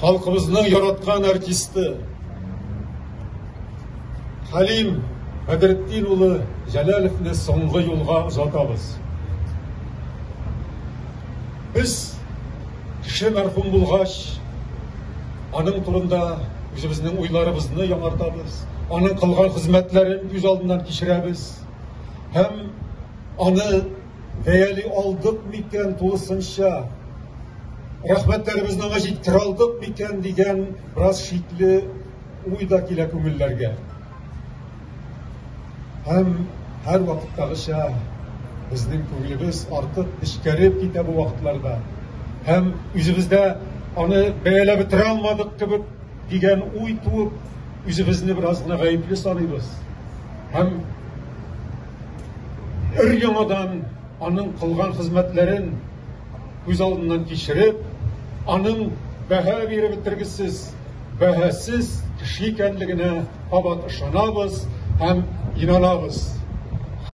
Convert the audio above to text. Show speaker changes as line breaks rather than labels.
Халкыбызның яраткан артисты Хәлим Бәдретдин улы Җәләловны соңгы юлга озатабыз. Без кеше мәрхүм булгач, аның турында үзебезнең уйларыбызны яңартабыз, аның кылган хезмәтләрен күз алдыннан кичерәбез һәм аны бәяли алдык микән тулысынча, рәхмәтләребезне аңа җиткерә алдык микән дигән бераз шикле уй да килә күңелләргә. Һәм һәрвакыттагыча безнең күңелебез артык нечкәреп китә бу вакытларда. Һәм үзебездә аны бәяләп бетерә алмадык кебек дигән уй туып, үзебезне бераз гына гаепле саныйбыз. Һәм өр-яңадан аның кылган хезмәтләрен күз алдыннан кичереп, аның бәһа биреп бетергесез, бәһасез кеше икәнлегенә кабат ышанабыз һәм инанабыз.